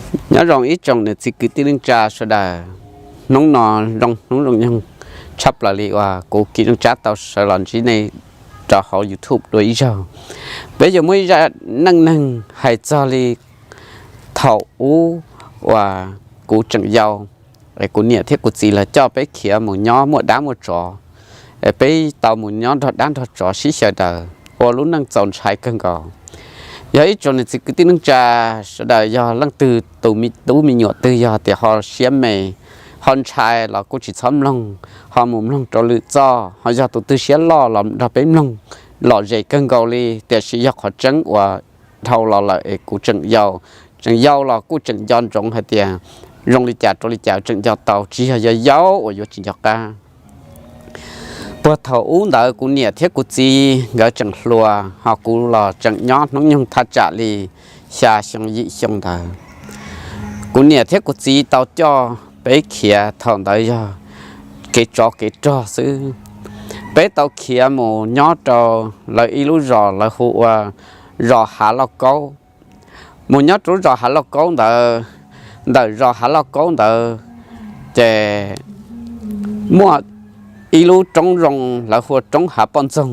Nyob zoo ib tsoom niam txiv kwv tij neej tsa sawv daws, hnub no zoo hnub zoo nyoog tshaj plaws li uas kuv Kim Neej Tsab tau sawv los ntsib nej rau hauv YouTube dua ib zaug. Peb yuav muaj ib zaj neej neeg hais txog li thaum ub uas kuv tseem yau, kuv niam thiab kuv txiv lawv coj peb khiav mus nyob muaj dab muaj tsov. Peb tau mus nyob nrog dab nrog tsov sib xyaw daws ua lub neej txaus ntshai kawg nkaus. Yog ib tsoom niam txiv kwv tij neej tsa sawv daws, yog leej twg tus me tub me nyuam twg yog tias ho siab me, ho ntshai los kuj tsis txhob mloog, ho mus mloog rau lwm txoj, ho yog tus twg siab loj los nrog peb mloog lom zem kawg nkaus li. Tiam sis yog qhov tseeb uas dhau los lawm es kuv tseem yau, tseem yau los kuj tseem nco ntsoov hais tias zoo li cas rau li cas tseem nco tau, tsis yog yog yau uas yuav tsis nco qab. Puag thaum ub ntawd kuv niam thiab kuv txiv nkawd tseem hluas, ho kuv los tseem nyob hnub nyoog thaj tsam li xya xyoo yim xyoo ntawd. Kuv niam thiab kuv txiv tau coj peb khiav, thaum ntawd yog kev tsov kev rog xwb. Peb tau khiav mus nyob rau lawv ib lub zos lawv hu ua zos Hav Lauj Kaub. Mus nyob rau lub zos Hav Lauj Kaub ntawd, ntawm zos Hav Lauj Kaub ntawd ces muaj ib lub roob zoo lawv hu ua roob Hav Poj Ntxoog.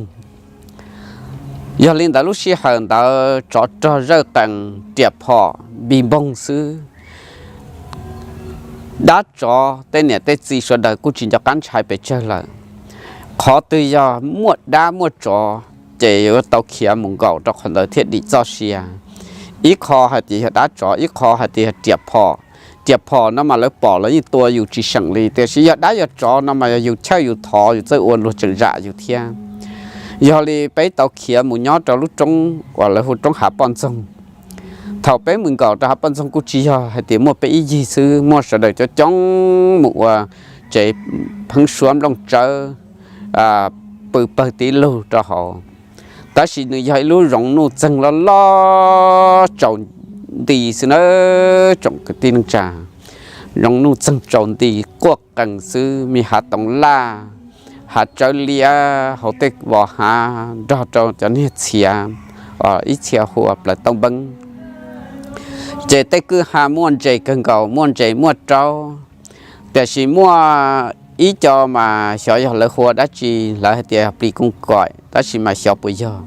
Yog li ntawd lub sij hawm ntawd tsov rog zawj qees riam phom npig npoog xwb. Dab tsov tej niam tej txiv sawv daws kuj tsis nco qab ntshai pes tsawg lawm. Qhov twg yog muaj dab muaj tsov ces yuav tau khiav mus nkaum rau qhov ntawd thiaj dim txoj sia. Ib qho hais tias yog dab tsov, ib qho hais tias yog riam phom. Riam phom no mas lawv pom lawv yeej tua yus tsis seem li, tiam sis yog dab yog tsov no mas yog yus chawj yus thov yus txawj ua luag tseem zam yus thiab. Yog li peb tau khiav mus nyob rau lub roob uas lawv hu roob Hav Poj Ntxoog. Thaum peb mus nkaum rau Hav Poj Ntxoog kuj tsis yog hais tias muaj peb ib yig xwb, muaj sawv daws coob coob mus ua tsev pheeb suab nplooj tsawb pw pawg tib lug rau hauv. Tab sis nws yog ib lub zoov nuj txeeg loj loj tsaus nti xwb nawb tsoom kwv tij neej tsa. Zoov nuj txeeg tsaus nti quaj qees xwb, me hav toov laj, hav tsawb liab hauv tej vos hav nrog rau cov niag txhiav, ib txhia hu ua plaws tooj npeeb. Ces tej kwj ha muaj ntses kawg nkaus, muaj ntses muaj raub. Tiam sis muaj ib co mas xyov yog lawv hu ua dab tsi, lawv hais tias yog plis kooj kaim, tab sis mas xyov puas yog.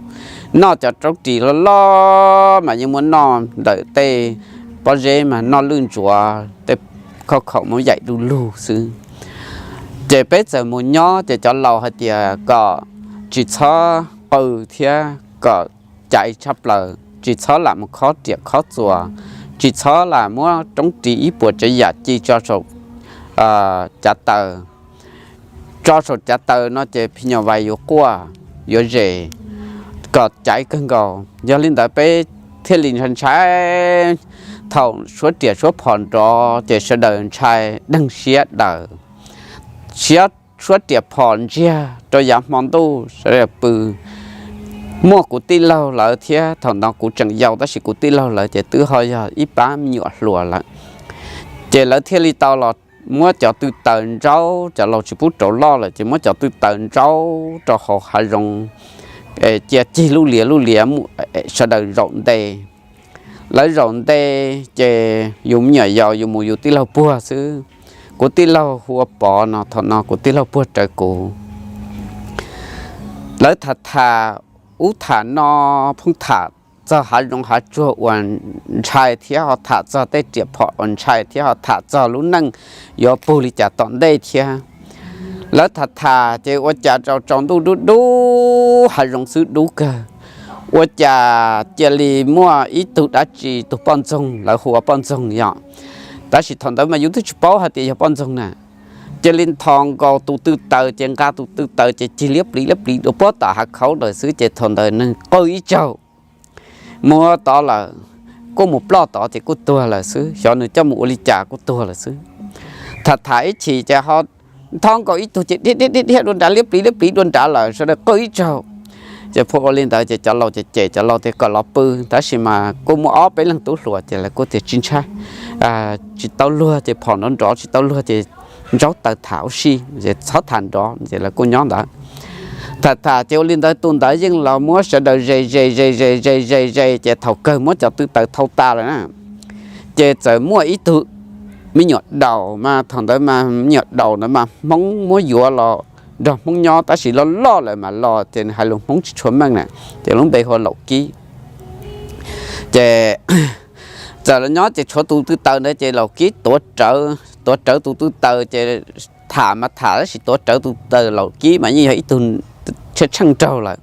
Noj cov raub ris loj loj mas yeej muab noj ntawm tej pob zeb mas noj lwj ntsuav, tej khauj khaum muab yaim du lug xwb. Ces peb txawm mus nyob ces cov laus hais tias kom tsis txhob qw thiab kom caiv tshaj plaws, tsis txhob lam mus khob riam khob txuas, tsis txhob lam muab roob ris ib puas tsav yam ci tso saum cav taws. Tso saum cav taws no ces phim nyuj vais yuav quaj yuav zes, kom caiv kawg nkaus. Yog li ntawd peb thiaj li ntshai ntshai. Thaum suab riam suab phom nrov ces sawv daws ntshai deeg siab daws, siab suab riam phom ntsiag rau yav hmo ntuj sawv daws pw. Muaj kuv tij laug lawv thiab, thaum ntawd kuv tseem yau tab sis kuv tij laug lawv ces twb ho yog ib pab me nyuam hluas lawm. Ces lawv thiaj li tau los muab cov tw taws ntsaub, cov laus tsis pub rauv loj lawm ces muab cov tw taws ntsaub rau hauv hav zoov, cia cig lub lias lub lias, sawv daws zaum nte. Lawv zaum nte ces yus me nyuam yaus yus mus yus tij laug puag xwb. Kuv tij laug hu ua Pov no, thaum no kuv tij laug puag rawv kuv. Lawv tham tham ub tham no, pheej tham txog hav zoov hav tsuag uas ntshai thiab ho tham txog tej riam phom uas ntshai thiab ho tham txog lub neej yuav puag li cas tom ntej thiab. Lawv tham tham ces ua cas tsaus tsaus ntuj dub dub, hav zoov xwb dub kawg. Ua cas cia li muaj ib tug dab tsi, tus poj ntxoog, lawv hu ua poj ntxoog yom, tab sis thaum ntawd mas yus twb tsis paub hais tias yog poj ntxoog na. Cia li nthos nkaus tus tw taws ces nqa tus tw taws ces cig liab pliv liab pliv dua puag tom hav khaub ntawd xwb ces thaum ntawd nws qw ib tsaug mus tod lawm, kuj mus ploj tod ces kuj tuag lawm xwb, xyov nws coj mus ua li cas kuj tuag lawm xwb. Tham tham ib chim ces ho nthos nkaus ib tug ces dhia dhia dhia dhia dua nrad, liab pliv liab pliv dua nrad lawm, sawv daws qw ib tsaug. Ces pheej ua li ntawd ces cov laus ces cem cov laus tias kom los pw, tab sis mas kuj muaj ob peb leeg tub hluas ces lawv kuj tias tsis ntshai, tsis tau luag ces phom nrov nrov, tsis tau luag ces ntsaub taws tham ua si, txhob tham nrov ces lawv kuj nyob ntawd. Tham tham ces ua li ntawd tus ntawd yeej los muab sawv daws zes zes zes zes zes zes zes ces thaum kawg muab cov tw taws thau tas lawm na. Ces txawm muaj ib tug me nyuam daus mas thaum ntawd mas me nyuam daus ntawd mas Hmoob muab yuav los nrog Hmoob nyob, tab sis loj loj lawm mas los ces nws hais lus Hmoob tsis tshua meej na, ces lub npe hu ua Laum Kib. Ces txawm los nyob ces tshuav tus tw taws ntawd ces Laum Kib tuav rawv, tuav rawv tus tw taws ces tham mas tham tab sis tuav rawv tus taws Laum Kib mas yeej yog ib tug tsheej raug lawm.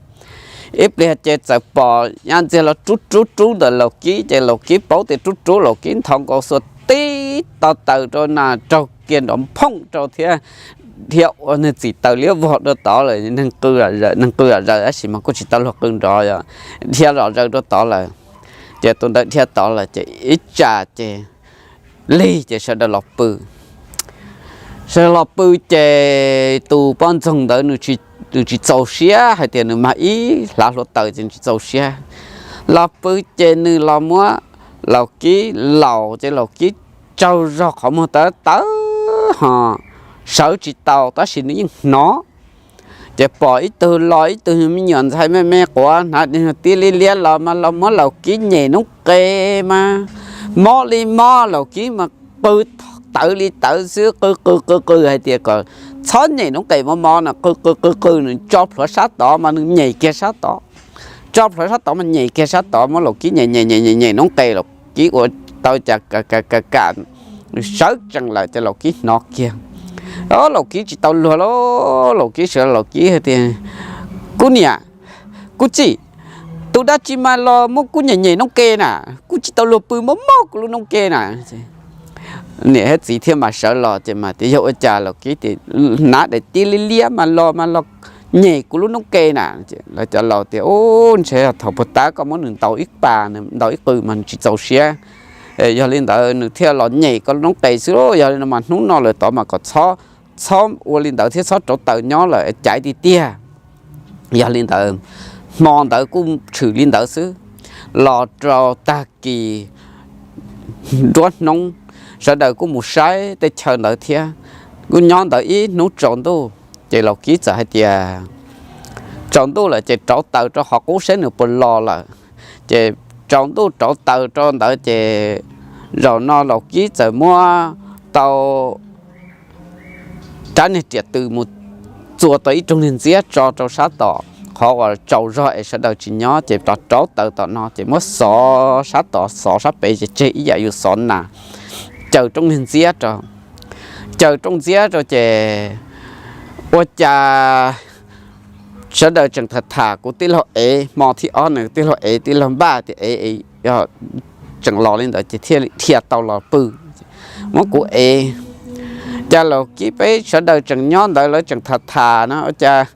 Ib pliag ces txawm pom nyab ntxiag los rub rub rub ntawm Laum Kib, ces Laum Kib paub tias rub rub Laum Kib nthos nkaus xuas tib to taws rau na raug kiag nrov phooj rau thiab, thiab ua nws txim taws liab vog rau tod lawm, neeg qw zom zaws tab sis mas kuj tsis tau luag qw nrov, dhia zom zaws rau tod lawm. Ces tus ntawd dhia tod lawm ces ib tsam ces lig ces sawv daws los pw. Sawv daws los pw ces tus poj ntxoog ntawd nws tsis txaus siab hais tias nws mag ib hlav hluav taws ces nws tsis txaus siab. Los pw ces nws los muab Laum Kib laus ces Laum Kib tsaug zog qhov muag tawv tawv ho sawv tsis tau tab sis nws yeej hnov. Ces pom ib tug los ib tug me nyuam ntxhais me me quav hnav tib liab liab los mas los muab Laum Kib nyem noob qes mas mob li mob, Laum Kib mas qw tawv li tawv xwb, qw qw qw qw hais tias kom txhob nyem noob qes mob mob no, qw qw qw qw nws tso plhuav sab tod mas nws nyem kiag sab tod, tso plhuav sab tod mas nyem kiag sab tod, muab Laum Kib nyem nyem nyem nyem nyem noob qes, Laum Kib ua tau cas kam kam kam, nws sawv tsees lawm ces Laum Kib hnov kiag. Laum Kib tsis tau luag lauj, Laum Kib sawv Laum Kib hais tias, Kuv niam, kuv txiv, tus dab tsi mas los muab kuv nyem nyem noob qes na, kuv tsis tau luag pw mob mob kuv lub noob qes na. Niam thiab txiv thiaj mam sawv los ces mas tias yog ua cas Laum Kib tias hnav daim tib liab liab mas los mas los nyem kuv lub noob qes na. Lawv cov laus tias, Ub, ntshe thaum puag ta koj muab nws ntaus ib pas, nws ntaus ib qw mas nws tsis txaus siab. Yog li ntawd nws thiaj los nyem koj lub noob qes xwb lauj. Yog li no mas hnub no lawm tod mas kom txhob, txhob ua li ntawd thiab txhob rauv taws nyob lawm, caiv tiag tiag. Yog li ntawd, hmo ntawd kuj tshwm li ntawd xwb. Los rau tag kis nruab hnub, sawv daws kuj mus saib tej chaw ntawd thiab. Kuj nyob ntawd ib hnub tsaus ntuj ces Laus Kib txawm hais tias, tsaus ntuj lawm ces rauv taws rau qhov qub saib nws puas los lawm. Ces tsaus ntuj rauv taws rau ntawd ces zaum no Laus Kib txawm muab tau rab niag riam tws mus txua tau ib rooj niag ntxiab tso rau sab tom qhov uas tsaus zog es sawv daws tsis nyob, ces rauv taws tom no ces muab xov sab tod, xov sab pem ces tseg ib yam yus xov nas, caws rooj niag ntxiab rau. Caws rooj ntxiab rau ces ua cas sawv daws tseem tham tham, kuv tij laug ev, hmo thib ob nws tij laug ev, tij laug npaj tias ev, tseem los li ntawd ces thiaj li dhia tau los pw. Muab kuv ev, cas Laus Kib peb sawv daws tseem nyob ntawd lawv tseem tham tham no ua cas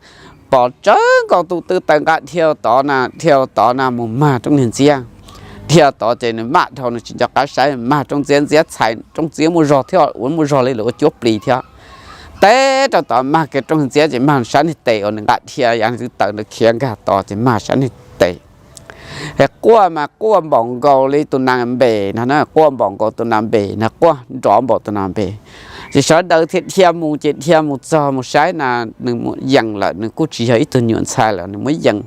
pom tsawv nkaus tus tw taws nqa dhia tod na, dhia tod na mus mag rooj niag ntxiab. Dhia tod ces nws maj dhau nws tsis nco qab saib, mag rooj ntxiab, ntxiab txhais rooj ntxiab muaj zog thiab, ua muaj zog li lawv ua cuab plis thiab. Teb rau tod mag kiag rooj ntxiab ces mag sab niag tes uas nws nqa dhia yav tw taws ntawd khiav nkag tod ces mag sab niag tes. Es quaj mas quaj npaum nkaus li tus nas npem no, quaj npaum nkaus tus nas npem no, quaj nrov npaum tus nas npem. Ces sawv daws thiaj dhia mus, ces dhia mus txog mus saib na, nws muab yees lawm, nws kuj tsis yog ib tug nyuam ntxhais lawm, nws muab yees.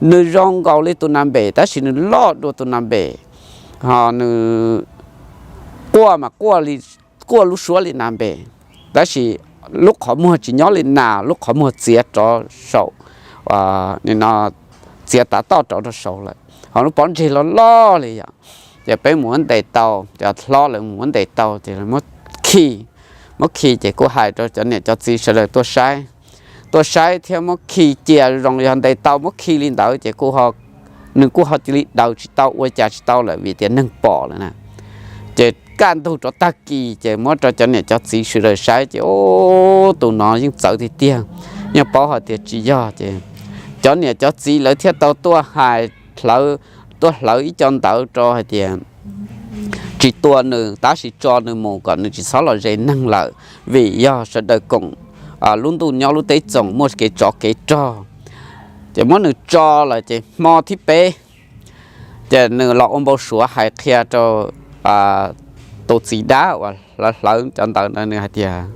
Nws zoo nkaus li tus nas npem tab sis nws loj dua tus nas npem, ho nws quaj mas quaj li, quaj lub suab li nas npem, tab sis lub qhov muag tsis nyob li nas, lub qhov muag txiav rov saum, no, txiav tav toj rov rau saud lawm, ho lub pob ntseg loj loj li yom. Ces peb mus muab ntes tau, cov hlob lawv mus muab ntes tau ces muab khi, muab khi ces kuj hais rau cov niam cov txiv sawv daws tuaj saib, tuaj saib thiab muab khi cia zoo, yog ntes tau muab khi li ntawd ces kuj, nws kuj ho cia li daws tsis tau, ua cas tsis tau lawm vim tias neeg pom lawm na. Ces kaj ntug rov tag kis ces muab rau cov niam cov txiv sawv daws saib ces, Ub, tus no yeej txawv tiag tiag, yeej paub hais tias tsis yog. Ces cov niam cov txiv lawv thiaj tau tuaj hais, tuaj hlawv ib co ntawv rau hais tias tsis tua nws tab sis tso nws mus kom nws tsis txhob los ze neeg lawm, vim yog sawv daws koom lub ntuj nyob lub teb txoos muaj kev tsov kev rog. Ces muab nws tso lawm ces hmo thib peb ces nws los ua npau suav hais qhia rau tus txiv dab uas hlawv hlawv cov ntawv ntawd, nws hais tias,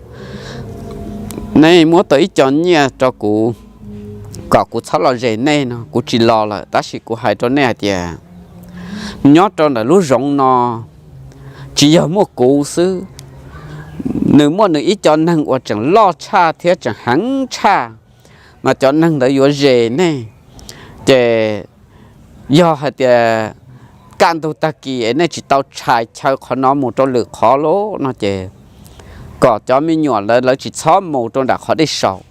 Nej muab tau ib co nyiaj rau kuv kom kuv txhob los ze nej no, kuv tsis los lawm, tab sis kuv hais rau nej hais tias nyob rau ntawm lub zoov no tsis yog muaj kuv xwb, nws muaj nws ib co neeg uas tseem loj tshaj thiab tseem heev tshaj, mas cov neeg ntawd yuav zes nej. Ces yog hais tias kaj ntug tag kis es nej tsis tau tshais chaw qhov no mus rau lwm qhov lawm no ces kom cov me nyuam ntawd lawv tsis txhob mus rau nram qhov dej saus,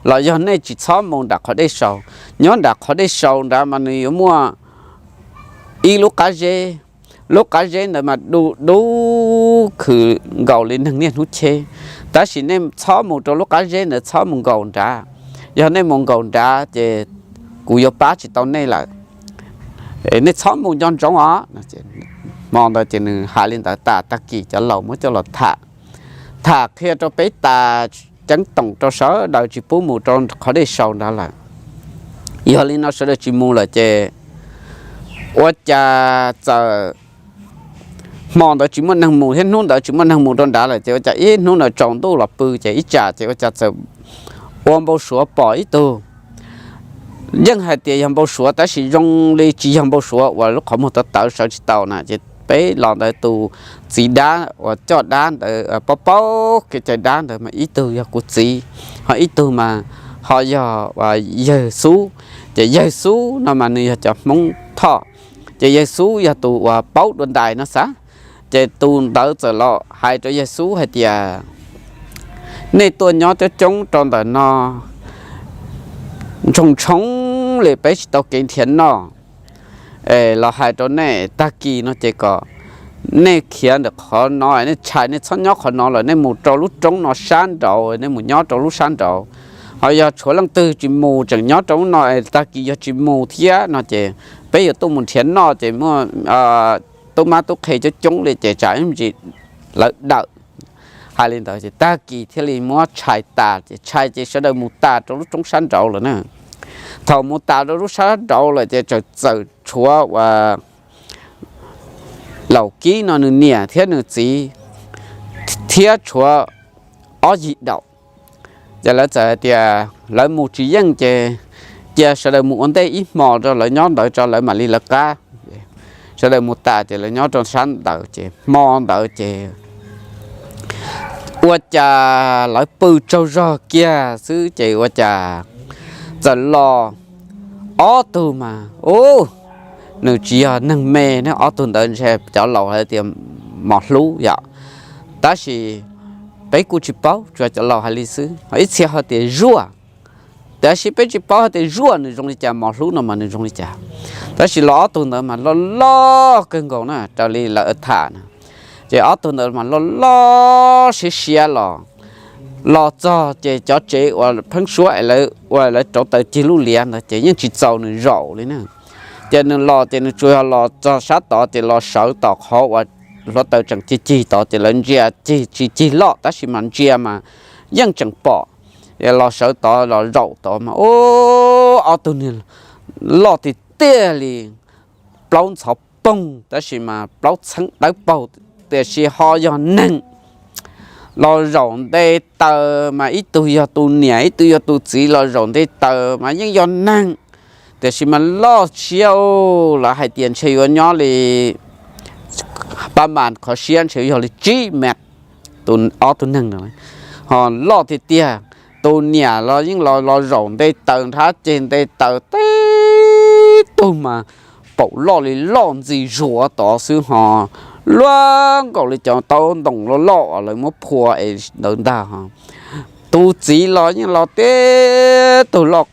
los yog nej tsis txhob mus nram qhov dej saus. Nyob nram qhov dej saus nrad mas nws yuav muaj ib lub qab zeb, lub qab zeb ntawd mas du du khwm nkaus li neeg niaj hnub cheb. Tab sis nej txhob mus rau lub qab zeb ntawd, txhob mus nkaum nrad. Yog nej mus nkaum nrad ces kuv yuav pab tsis tau nej lawm. Nej txhob mus nco ntsoov os. Hmo ntawd ces nws hais li ntawd tas, tag kis cov laus muab coj los tham, tham qhia rau peb tas, ceeb toom rau sawv daws tsis pub mus rau qhov dej saus nrad lawm. Yog li no sawv daws tsis mus lawm ces ua cas txawm hmo ntawd tsis muaj neeg mus thiab hnub ntawd tsis muaj neeg mus rau nrad lawm ces ua cas ib hnub ntawd tsaus ntuj los pw ces ib tsam ces ua cas txawm ua npau suav pom ib tug, yeej hais tias yog npau suav tab sis zoo li tsis yog npau suav uas lub qhov muag tawv tawv sawv tsis tau na. Ces peb los ntawd tus txiv dab uas coj dab ntawd paub paub kev cai dab ntawd mas ib tug yog kuv txiv, ho ib tug mas ho yog yawg Xub. Ces yawg Xub no mas nws yog cov Hmoob Thoj, ces yawg Xub yog tus uas paub dua ntais no xav. Ces tus ntawd txawm los hais rau yawg Xub hais tias, nej tuaj nyob coob coob rau ntawm no ntsoog tshoob li peb tsis tau kev nrhiav noj. Es los hais rau nej tag kis no ces kom nej khiav ntawm qhov no, nej tshais nej txhob nyob qhov no lawm, nej mus rau lub roob no sab nraud, nej mus nyob rau lub sab nraud. Ho yog tshuav leej twg tsis mus tseem nyob rau lub no es tag kis yog tsis mus thiab no ces peb yuav tuaj mus nrhiav noj ces muaj tub mab tub qhe coob coob li ces tsam ib ntsis lawv dawm. Hais li ntawd ces tag kis thiaj li muab tshais tas ces tshais ces sawv daws mus tas rau lub roob sab nraud lawm na. Thaum mus tas rau lub sab nraud lawm ces txawm tshuav uas Laum Kib no nws niam thiab nws txiv thiab tshuav ob yig daum. Ces lawv txawm hais tias lawv mus tsis yeej ces cia sawv daws mus ua ntej ib hmos rau lawv nyob ntawd tso lawv mam li lawv qab. Sawv daws mus tas ces lawv nyob rau sab ntawd ces hmo ntawd ces ua cas lawv pw tsaug zog kiag xwb ces ua cas txawm los ob tug mas, u, nws tsis yog neeg me ne, ob tug ntawd ntshe cov laus hais tias mos hlub yom. Tab sis peb kuj tsis paub, tsuas cov laus hais li xwb, ho ib txhia hais tias zuaj. Tab sis peb tsis paub hais tias zuaj nws zoo li cas, mos hlub no mas nws zoo li cas. Tab sis los ob tug ntawd mas loj loj kawg nkaus na, raws li lawv tham na. Ces ob tug ntawd mas loj loj siab siab los, los txog ces cov tsev uas pheeb suab es lawv ua lawv rauv taws cig lub liav ntawd ces yeej tsis txaus nws zaum li na. Ces nws los ces nws tsuas yog los txog sab tod ces los sawv tom qhov uas hluav taws tseem cig cig tod ces lawv ntsia cig tsis cig loj tab sis mas ntsia mas yeej tseem pom. Los sawv tod los zaum tod mas, u, ob tug niag loj tiag tiag li, plaub ntxhov poog tab sis mas plaub txheeb dawb paug, tiam sis ho yog neeg. Los zaum nte taws mas ib tug yog tus niam ib tug yog tus txiv los zaum nte taws mas yeej yog neeg, tiam sis mas loj siab, lawv hais tias ntshe yuav nyob li pab mas qhov siab ntshe yog li tsib mev, ob tug neeg no ho loj tiag tiag. Tus niam los yeej los los zaum nte taws nrhab ceg nte taws tib tug mas paum loj li loj ntxi zuav tod xwb ho luaj nkaus li cov taub ntoo loj loj lawv muab phua es ntawd ntag ho. Tus txiv los yeej los tib tug loj,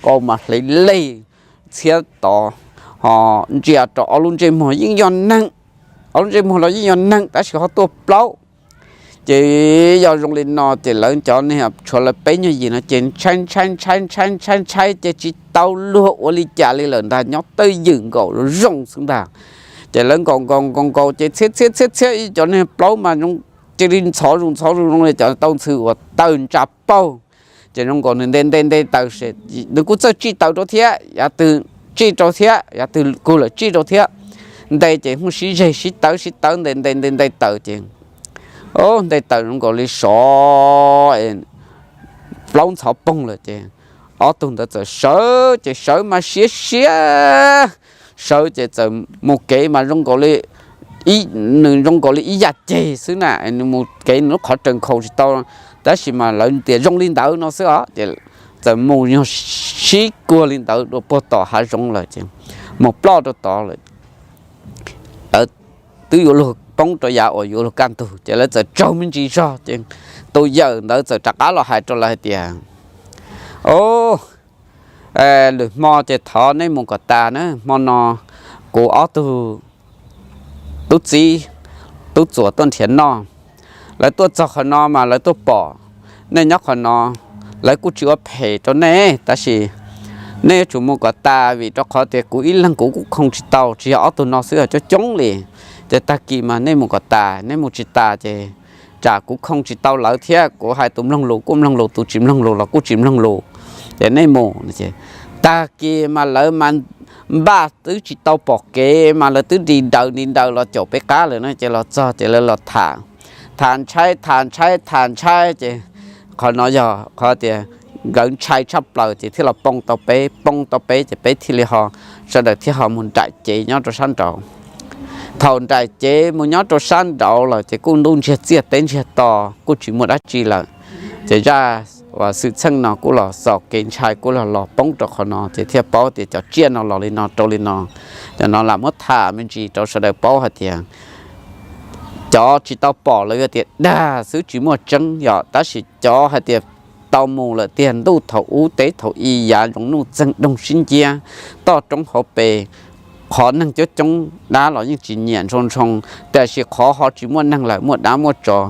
qau mas hle leg txhiab tod, ho ntsia rau ob lub ntsej muag yeej yog neeg, ob lub ntsej muag los yeej yog neeg tab sis ho tuaj plaub. Ces yog zoo li no ces lawv cov niag tshuav lawv peb nyuag yim no ces ntshai ntshai ntshai ntshai ntshai ntshai ces tsis tau luag ua li cas li lawm ntag, nyob twj ywm nkaus zoo xwb ntag. Ces lawv nkaus nkaus nkaus nkaus ces txhiab txhiab txhiab txhiab ib cov niag plaub mas cia li ntxhov zus ntxhov zus zoo li cov tau ntxhw uas taws ntsa paug. Ces zoo nkaus nws nte nte nte taws, nws kuj txawj tsij taws rau thiab, yav twg tsij rau thiab, yav twg kuj lawm tsij rau thiab. Nte ces muaj sib zeg sib tawv sib tawv nte nte nte nte taws ces, o, nte taws zoo nkaus li sov plaub ntxhov poog lawm ces ob tug ntawd txawm sawv ces sawv mas siab siab, sawv ces txawm mus kev mas zoo nkaus li nws zoo nkaus li ib yam ceg xwb na, nws mus kev nws lub qhov raws nkhaus tsis tau, tab sis mas lawv tias zoo li ntawd no xwb os. Ces txawm mus yog sib kuag li ntawd dua puag tom hav zoov lawm ces mus ploj rau tod lawm. Lawv twb yuav luag poob rau yav uas yuav luag kaj ntug ces lawv txawm tsaug me ntsis zog ces tus yawm ntawd txawm rov qab los hais rau lawv hais tias, O, lwm hmo ces thov nej mus kom tas na, hmo no kuv ob tug tub txib, tub txuas tuaj nrhiav noj. Lawv tuaj txog qhov no mas lawv tuaj pom nej nyob qhov no, lawv kuj tsis ua phem rau nej, tab sis nej yuav tsum mus kom tas, vim rau qhov tias kuv ib leeg kuv kuj khoo tsis tau, tsis yog ob tug no xwb, coob coob li. Ces tag kis mas nej mus kom tas, nej mus tsis tas ces tsam kuv khoo tsis tau lawv thiab, kuv hais tus mloog lus kuj mloog lus, tus tsis mloog lus los kuj tsis mloog lus. Ces nej mus, tag kis mas lawv mas npaj twb tsis tau pom kev mas lawv twb nti daws nti daws los caum peb qab lawm na. Ces los txog ces lawv los tham, tham ntshai tham ntshai tham ntshai ces qhov no yog qhov tias nkawd ntshai tshaj plaws ces thiaj los poob tau peb, poob tau peb ces peb thiaj li ho, sawv daws thiaj ho mus nraim cev nyob rau sab nraud. Thaum nraim cev mus nyob rau sab nraud lawm ces kuj ntuj ntsiag txiaj teb ntsiag to, kuj tsis muaj dab tsi lawm. Ces zaj uas xwm txheej no kuj los xaus, kev ntshai kuj los los poob rau qhov no ces thiaj paub tias cov tsiaj no los li no rau li no. Cov no lam muab tham me ntsis rau sawv daws paub hais tias cov tsis tau pom lawv yuav tias dag xwb tsis muaj tseeb yom, tab sis cov hais tias tau mus lawm tiag, ntuj thaum ub teb thaum i, yav zoov nuj txeeg doog sib nciab, toj roob hauv pes, qhov neeg coob coob dab los yeej tsis nyiam ntshoo ntshoo, tiam sis qhov ho tsis muaj neeg lawm muaj dab muaj tsov,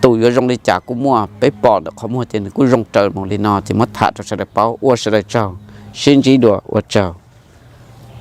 tus yuav zoo li cas kuj muaj, peb pom ntawm qhov muag ces nws kuj zoo raws mus li no ces muab tham rau sawv daws paub, ua sawv daws tsaug, sib ntsib dua, ua tsaug.